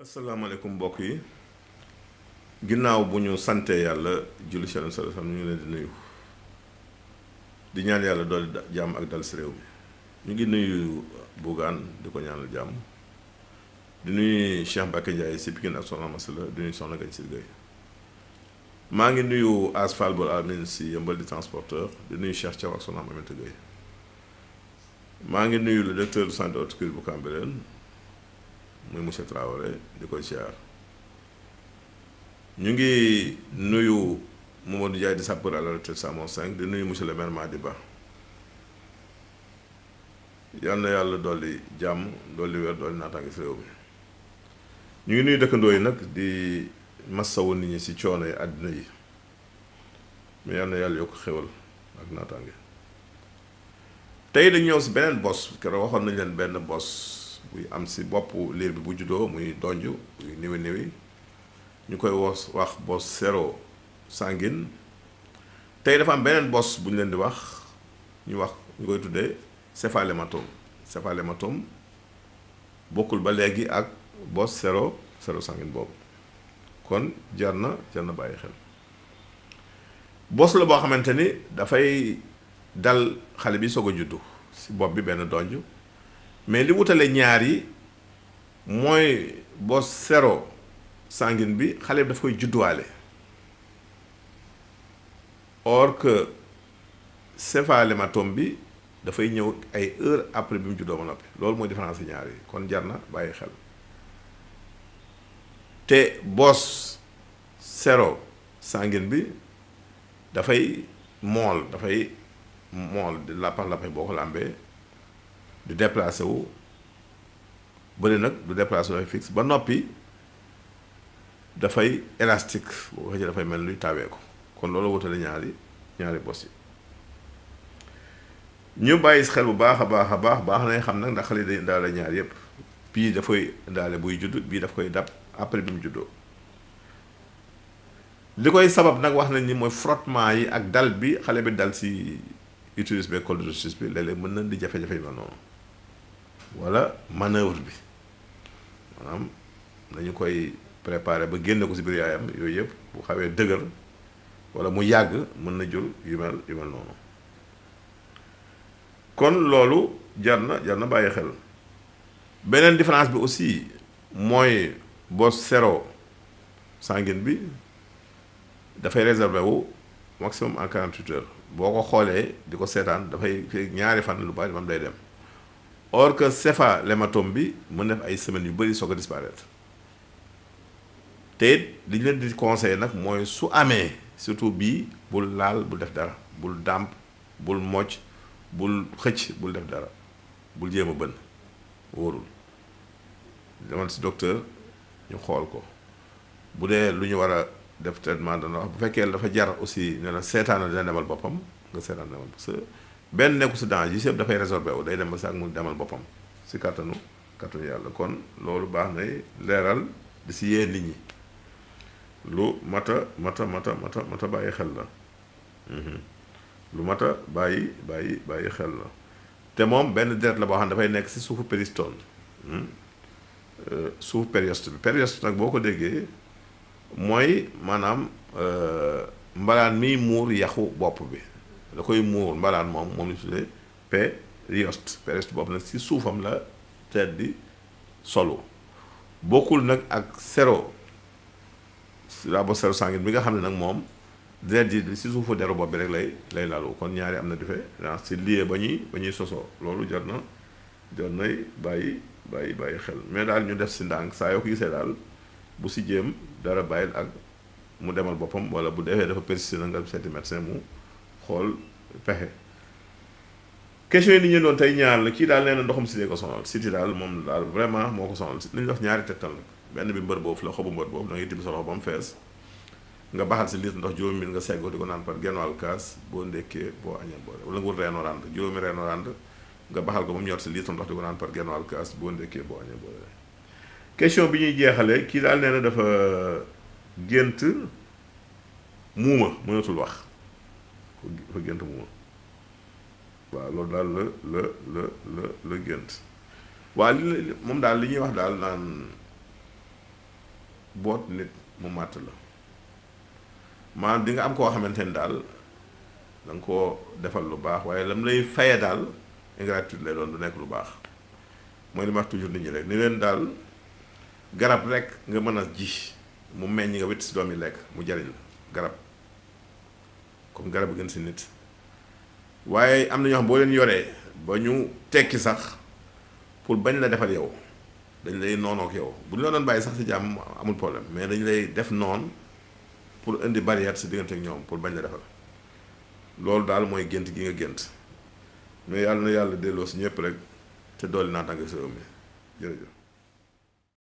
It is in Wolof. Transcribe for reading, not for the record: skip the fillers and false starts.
asalaamaaleykum mbokk yi ginnaaw bu ñu sante yàlla julli ci Yonent sallallahu alayhi wasallam ñu ngi leen di nuyu di ñaan yàlla dool jàmm ak dal si réew mi ñu ngi nuyu Bougane di ko ñaanal jàmm di nuyu Cheikh Mbacké Ndiaye si Pikine ak Soxna Masala di nuyu Soxna Gañ si Gueye maa ngi nuyu Asfal Bol Amin si Yëmbal di transporteur di nuyu Cheikh Thiaw ak Soxna Mamete Gueye maa ngi nuyu le directeur du centre horticole bu Cambérène muy monsieur Traoré di koy siyaar ñu ngi nuyu Mamadou Ndiaye di sapeur à la retraite 105 di nuyu monsieur le maire Madi Ba yal na yàlla dolli jàmm dolli wér dolli naataange si réew mi ñu ngi nuyu dëkkandoo yi nag di massawu nit ñi si coono yi àddina yi mais yal na yàlla yokk xéwal ak naataange tey dañu ñëw si beneen bos keroog waxoon nañu leen benn bos buy am si boppu liir bi bu juddoo muy donj muy niwi ñu koy wax bos séro sanguine tey dafa am beneen bos bu ñu leen di wax ñu koy tuddee céphalhématome bokkul ba léegi ak bos séro sanguine boobu kon jar na bàyyi xel bos la boo xamante ni dafay dal xale bi soog a juddu si bopp bi benn donj mais li wutale ñaar yi mooy bos séro sanguine bi xale bi daf koy judduwaale or que céphalhématome bi dafay ñëw ay heure après bi mu juddoo ba noppi loolu mooy différence ñaar yi kon jar na bàyyi xel te bos séro sanguine bi dafay mool lappax boo ko làmbee du déplacé wu bëri nag du déplacé wu dafay fixe ba noppi dafay élastique boo ko xëcc dafay mel luy tawee ko kon loolu wutale ñaari bos yi ñu bàyyi xel bu baax a baax nañ xam nag ndax xale yi day indaale ñaar yépp bii dafay indaale buy judd bii daf koy dab après bi mu juddoo li koy sabab nag wax nañ ni mooy frottement yi ak dal bi xale bi dal si utérus bi col de l'utérus bi léeg-léeg mën nañ di jafe-jafe yi ma noonu wala manœuvre bi maanaam dañu koy préparer ba génne ko si biir yaayam yooyu yëpp bu xawee dëgër wala mu yàgg mën na jur yu mel noonu kon loolu jar na bàyyi xel beneen différence bi aussi mooy bos séro sanguine bi dafay réservé wu maximum en 48 heures boo ko xoolee di ko seetaan dafay fi ñaari fan lu bari moom day dem or que céphalhématome bi mën def ay semaines yu bëri soog a disparaître te it li ñu leen di conseillé nag mooy su amee surtout bii bul laal bul def dara bul dàmp bul mocc bul xëcc bul def dara bul jéem a bën wóorul demal si docteur ñu xool ko bu dee lu ñu war a def traitement dana wax bu fekkee dafa jar aussi ne la seetaana dina demal boppam nga seetaan demal parce que benn nekku si danger yi yëpp dafay résorbé wu day dem ba sax mu demal boppam si kattanu yàlla kon loolu baax nay leeral di si yee nit ñi lu mata bàyyi xel la lu mata bàyyi xel la te moom benn deret la boo xam ne dafay nekk si suufu péristome suufu périoste bi périoste nag boo ko déggee mooy maanaam mbalaan miy muur yaxu bopp bi da koy muur mbalaan moom la ñu tuddee périoste bopp nag si suufam la tête di solu bokkul nag ak séro sanguine bi nga xam ne nag moom deret ji si suufu deru bopp bi rek lay lalu kon ñaari am na différence si lié ba ñuy sosoo loolu jar nay bàyyi xel mais daal ñu def si ndànk saa yoo ko gisee daal bu si jéem dara bàyyil ak mu demal boppam wala bu defee dafa persister na nga seeti médecin mu xool pexe question yi ni ñu doon tey ñaar la kii daal nee na ndoxum si ko sonal siti daal moom daal vraiment moo ko sonal li ñu def ñaari tegtal nag benn bi mbër boobu la xobu mbër boobu da ngay tibb sa loxo ba mu fees nga baxal si litre ndox juróomi minute nga seggoo di ko naan par genn wàllu kaas boo ndékkee boo añee boole wala nga wut reenu rànd juróomi reenu rànd nga baxal ko ba mu ñor si litre ndox di ko naan par genn wàllu kaas boo ndékkee boo añee boole question bi ñuy jeexale kii daal nee na dafa gént muuma mënatul wax dafa gént muuma waaw loolu daal la gént waa li moom daal li ñuy wax daal naan boot nit mu màtt la maanaam di nga am koo xamante ni daal da nga koo defal lu baax waaye lam lay faye daal ingratitude lay doon du nekk lu baax mooy li ma wax toujours nit ñi rek ni leen daal garab rek nga mën a ji mu meññ nga wét si doom yi lekk mu jariñ la garab comme garab gën si nit waaye am na ñoo xam boo leen yoree ba ñu tekki sax pour bañ la defal yow dañ lay noonook yow bu ñu la doon bàyyi sax si jàmm amul problème mais dañ lay def noonu pour indi barrière si diggante ak ñoom pour bañ la defal loolu daal mooy gént gi nga gént mais yàlla na yàlla delloo si ñëpp rek te dooli naa tànk si réew mi jërëjëf